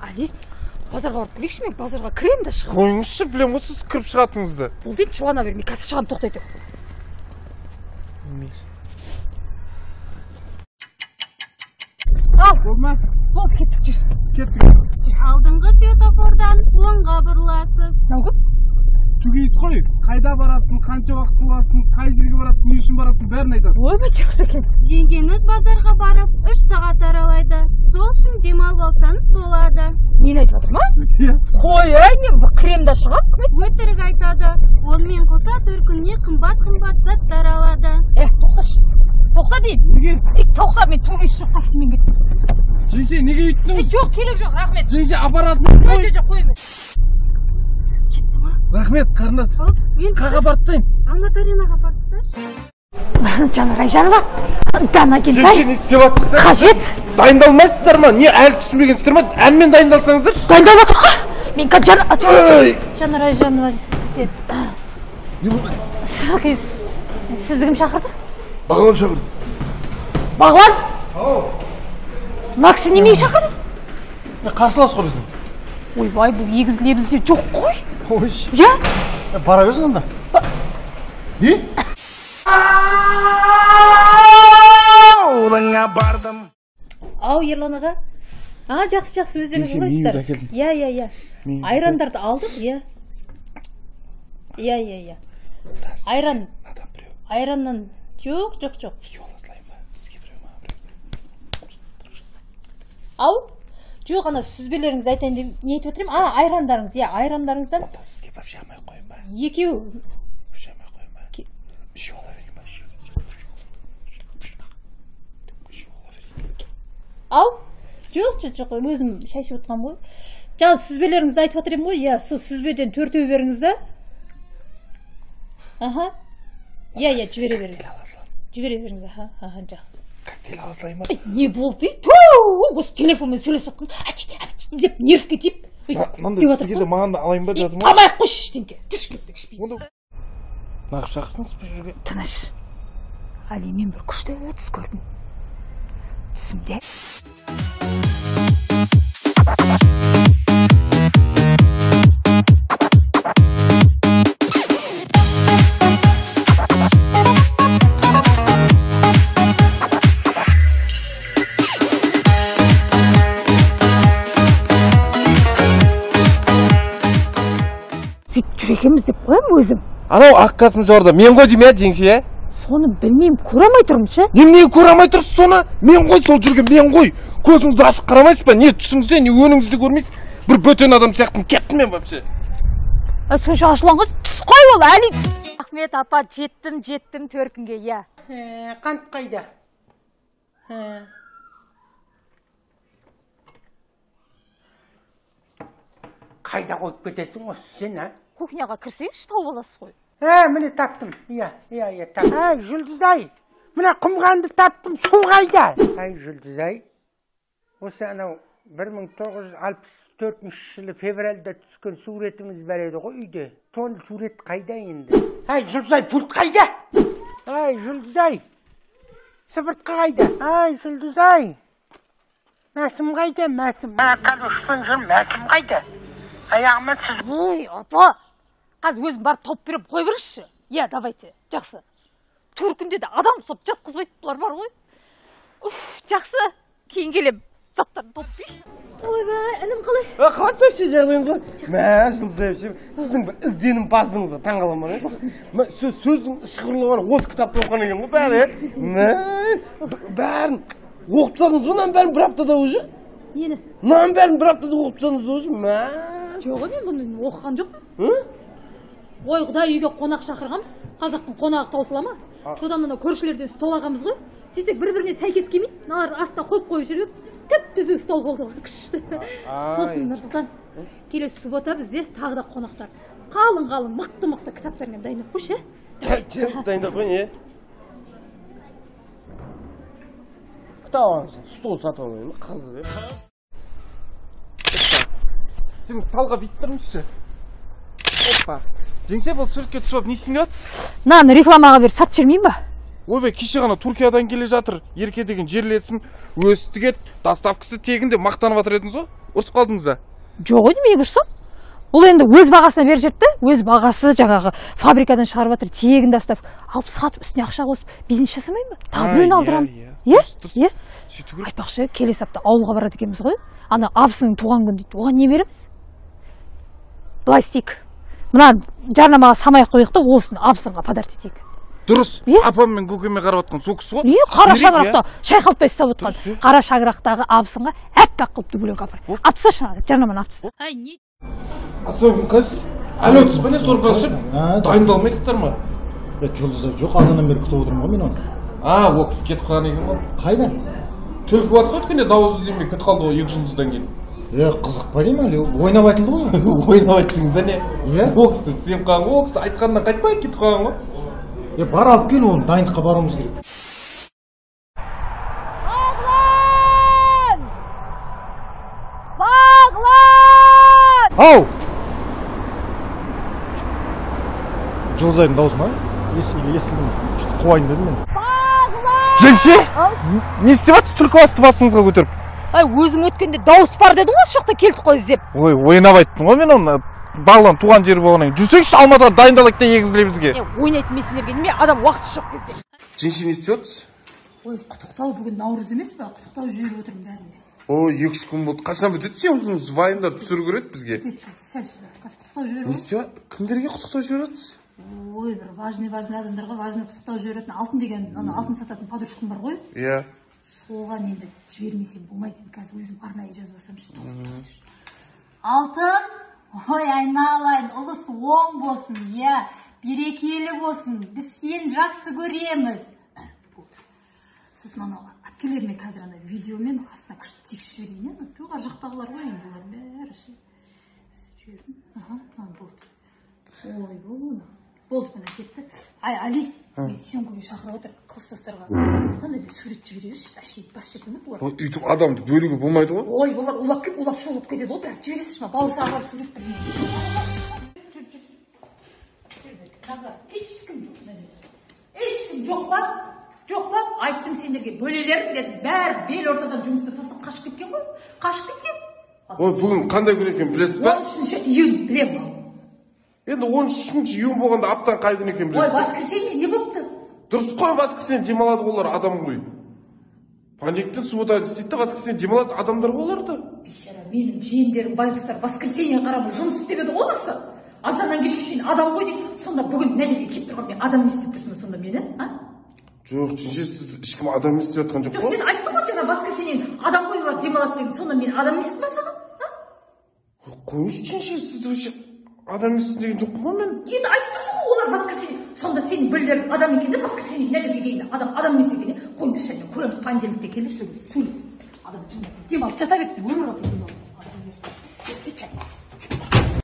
Али, базарға барып келейікші, мен базарға кіремін да шығамын. Қойыңызшы, білем ғой сіз кіріп шығатыныңызды. Болды енді, жылана бермей, қазір шығамын, тоқтай тұр. Ал, болды ма? Болды, кеттік, жүр. Кеттік. Алдыңғы светофордан оңға бұрыласыз. Мынау кім? Түгейсіз қой, қайда барасың, қанша уақыт боласың, қай жерге барасың, не үшін барасың, бәрін айтасың. Ойбай, жақсы екен. Жеңгеңіз базарға барып 3 сағат аралайды. Сол үшін демалып алсаңыз болады. Мен айтып жатырмын ма? Қой, әй, мен кірем да шығамын, кім айтты? Өтірік айтады. Онымен қоса төркініне қымбат-қымбат заттар алады. Тоқташы. Тоқта деймін. Неге? Тоқта, мен түгейсіз жоқ, таксимен кеттім. Жеңше, неге үйттіңіз? Жоқ, керек жоқ, рахмет. Жеңше, апаратын қой. Жоқ, қой. Рахмет, қарындас. Қаға барып тастайын? Алматы аренаға барып тасташы. Жанар Айжанова, Дана Кентай. Жеңше, не істеп жатырсыздар? Қажет. Дайындалмайсыздар ма? Не, әлі түсінбегенсіздер ма? Әнмен дайындалсаңыздаршы. Дайындалып жатыр ғой. Мен қазір Жанар Айжанова деп. Не болды? Сізді кім шақырды? Бағлан шақырды. Бағлан? Ау. Мына кісі немене шақырды? Қарсылас қой біздің. Ойбай, бұл егіз лебізде жоқ қой. Қойшы. Иә? Бара берсін онда. Не? Ауылыңа бардым. Ау, Ерлан аға. Жақсы, жақсы, өздеріңіз қалайсыздар? Иә, иә, иә. Айрандарды алдық, иә. Иә, иә, иә. Айран. Айраннан жоқ, жоқ, жоқ. Ау? Жоқ, ана сүзбелеріңізді айтайын деп не айтып отырмын? Айрандарыңыз, иә, айрандарыңыздан. Онда сізге вообще алмай қояйын ба? Екеу. Вообще алмай қояйын ба? Үшеу ала берейін ба? Үшеу. Үшеу ала берейін. Ау? Жоқ, жоқ, жоқ, өзім шай ішіп отырғанмын ғой. Жаңа сүзбелеріңізді айтып жатыр едім ғой, иә, сол сүзбеден 4 беріңіз да. Аха. Иә, иә, жібере беріңіз. Жібере беріңіз, аха, аха, жақсы. Коктейль ала салайын ба? Не болды? Ту, осы телефонмен сөйлесіп жатқан деп нервке тиіп. Мынандай сізге де маған да алайын ба деп жатырмын ғой. Алмай ақ қойшы ештеңке. Жүрші кеттік, ішпеймін. Онда неғып шақырдыңыз бұл жерге? Тыныш. Али, мен бір күшті түс көрдім. Түсімде. Сөйтіп жүр екенбіз деп қоямын өзім. Анау ақ қасым жоғарыда мен ғой деймін, иә, жеңше, иә? Соны білмеймін, көре алмай тұрмын ше. Неменеге көре алмай тұрсыз соны? Мен ғой сол жүрген, мен ғой. Көзіңізді ашып қарамайсыз ба? Не түсіңізде, не өніңізді көрмейсіз? Бір бөтен адам сияқтымын, кеттім мен вообще. Сонша ашуланған түс қой ол, Әли. Рахмет, апа, жеттім, жеттім төркінге, иә. Қант қайда? Қайда қойып кетесің осы сен, а? Кухняға кірсеңші, тауып аласыз ғой. Міне таптым. Иә, иә, иә, таптым. Әй, Жұлдызай, мына құмғанды таптым, су қайда? Әй, Жұлдызай, осы анау 1964 жылы февральда түскен суретіміз бар еді ғой үйде. Сол сурет қайда енді? Әй, Жұлдызай, пульт қайда? Әй, Жұлдызай, сыпыртқы қайда? Әй, Жұлдызай, мәсім қайда, мәсім? Калошпен жүрмін, мәсім қайда? Аяғымнан сіз... Ой, апа, қазір өзім барып тауып беріп қой беріңізші. Иә, давайте, жақсы. Төркінде де адам ұстап жатқызбайды бұлар бар ғой. Уф, жақсы, кейін келем. Заттарын тауып берші. Ойбай, інім қалай? Қалайсыз вообще, жағдайыңыз қалай? Мә, Жұлдызай әпше, сіздің бір ізденімпаздығыңызға таңғаламын. Сөздің ұшқырлығы бар, осы кітапты оқыған екен ғой бәрі. Мә, бәрін оқып тастадыңыз ба, мынаның бәрін бір аптада уже? Нені? Мынаның бәрін бір аптада оқып тастадыңыз уже, мә. Жоқ, мен бұны оқыған жоқпын. Ой, құдай, үйге қонақ шақырғанбыз. Қазақтың қонағы таусыла ма? Содан анау көршілерден стол алғанбыз ғой. Сөйтсек бір-біріне сәйкес келмейді. Мыналар астына қойып қойып жүріп, түп-түзу стол болды ғой, күшті. Сосын Нұрсұлтан, келесі суббота бізде тағы да қонақтар. Қалың-қалың, мықты-мықты кітаптармен дайындап қойшы, ә? Дайындап қойын, е? Кітап алыңыз, стол сатып алмаймын, қызық, е? Жеңше, талға бүйтіп тұрыңызшы. Опа. Жеңше, бұл суретке түсіп алып не істейін деп жатсыз? Мынаны рекламаға беріп сатып жібермеймін ба? Ойбай, кеше ғана Түркиядан келе жатыр. Ерке деген жерлесім өсті кет, доставкасы тегін деп мақтанып жатыр едіңіз ғой. Ұрысып қалдыңыз да? Жоқ ой, неге ұрсам? Бұл енді өз бағасына беріп жіберді, өз бағасы жаңағы фабрикадан шығарып жатыр, тегін доставка. Алып сатып, үстіне ақша қосып, бизнес жасамаймын ба? Тағы біреуін алдырамын. Иә? Иә? Айтпақшы, келесі апта ауылға барады екенбіз ғой. Ана абысының туған күні дейді. Оған не береміз? Былай істейік. Мына жарнамаға самай қояйық та, осыны абысынға подарок етейік. Дұрыс. Апам мен көкеме қарап отқан сол кісі ғой. Не, қара шаңырақта шайқалтпай ұстап отқан. Қара шаңырақтағы абысынға әппақ қылып дубленка апар. Алып тасташы, жарнаманы алып таста. Ассалаумағалейкум, қыз. Әлі өтсіз бе, не сорпа ішіп? Дайындалмайсыздар ма? Жұлдызай жоқ, азаннан бері күтіп отырмын ғой мен оны. А, ол кісі кетіп қалған екен ғой. Қайда? Түлкі басқа өткенде дауыс іздемей кетіп қалды ғой, 2 жұлдыздан кейін. Қызық па деймін әлі, ойнап айтылды ғой. Ойнап айттыңыз да не? Ол кісі сеніп қалған ғой, ол кісі айтқанынан қайтпай кетіп қалған ғой. Бар, алып кел оны, дайындыққа баруымыз керек. Бағлан! Бағлан! Ау! Жұлдызайдың дауысы ма? Естілді ме? Что-то қуайын дедім мен. Бағлан! Жеңше! Не істеп жатсыз түлкі басты басыңызға көтеріп? Ай, өзің өткенде дауыс бар дедің ғой, осы жақта келдік қой іздеп. Ой, ойнап айттым ғой мен оны. Бағлан туған жері болғаннан кейін. Жүрсеңші, Алматыға дайындалайық та егізіле бізге. Ойнайтын мен сендерге неме, адам уақыты жоқ кезде. Жеңше, не істеп жатсыз? Ой, құттықтау, бүгін наурыз емес пе? Құттықтау жіберіп отырмын бәріне. Ой, 2-3 күн болды. Қашан бітеді съемкаңыз? Вайндар түсіру керек бізге. Сәл шыда, қазір құттықтау жіберіп. Не істеп? Кімдерге құттықтау жіберіп жатсыз? Ой, бір важный адамдарға важный құттықтау жіберетін алтын деген, ана алтын сататын подружкам бар ғой. Иә. Соған енді жібермесем болмайды. Қазір өзім арнайы жазбасам ше. Алтын, ой, айналайын, ұлыс оң болсын, иә, берекелі болсын, біз сені жақсы көреміз. Болды. Сосын анау әпкелеріме қазір ана видеомен астына күшті текст жіберейін, иә, жоғары жақтағылар ғой енді олар бәрі ше. Жібердім. Аха, болды. Ой, болды, мына кетті. Ай, Али, мен съемкаға шақырып отыр, класстастарға. Қандай да сурет жібере берші, әшейін бас жіберсең бұлар. Ой, өйтіп адамды бөлуге болмайды ғой. Ой, олар улап келіп, улап шулап кетеді ғой, бәрі жібересіз ма? Бауырсағы бар сурет бірдеңе. Жүр, жүр. Жүр, ешкім жоқ мына жерде. Ешкім жоқ па? Жоқ па? Айттым сендерге, бөлелерім дедім, бәрі бел ортадан жұмысты тастап қашып кеткен ғой. Қашып кеткен. Ой, бүгін қандай күн екенін білесіз ба? 13 июнь білемін. Енді 13 июнь болғанда аптаның қай күні екенін білесіз ба? Ой, воскресенье не болыпты? Дұрыс қой, воскресенье демалады ғой олар, адам ғой. Понедельниктен субботаға істейді де, воскресенье демалады адамдар ғой олар да. Бейшара, менің жиендерім байғұстар воскресенье қарамай жұмыс істеп еді ғой осы. Азаннан кешке шейін адам ғой дейді. Сонда бүгін мына жерге келіп тұрған мен адам емес деп тұрсың ба сонда мені, а? Жоқ, жеңше, сіз ешкім адам емес деп жатқан жоқ қой. Жоқ, сен айттың ғой жаңа воскресенье адам ғой олар демалады деген. Сонда мен адам емеспін ба саған, а? Қойыңызшы, жеңше, сізді вообще адам емеспін деген жоқпын ғой мен. Енді айтып тұрсың ғой олар воскресенье. Сонда сенің бөлелерің адам екен де, воскресенье мына жерге келгенде адам адам емес екен де. Қойыңдаршы, әне көреміз, понедельникте келіп сөйлесіп. Адам жынды демалып жата берсін, өмір бақи.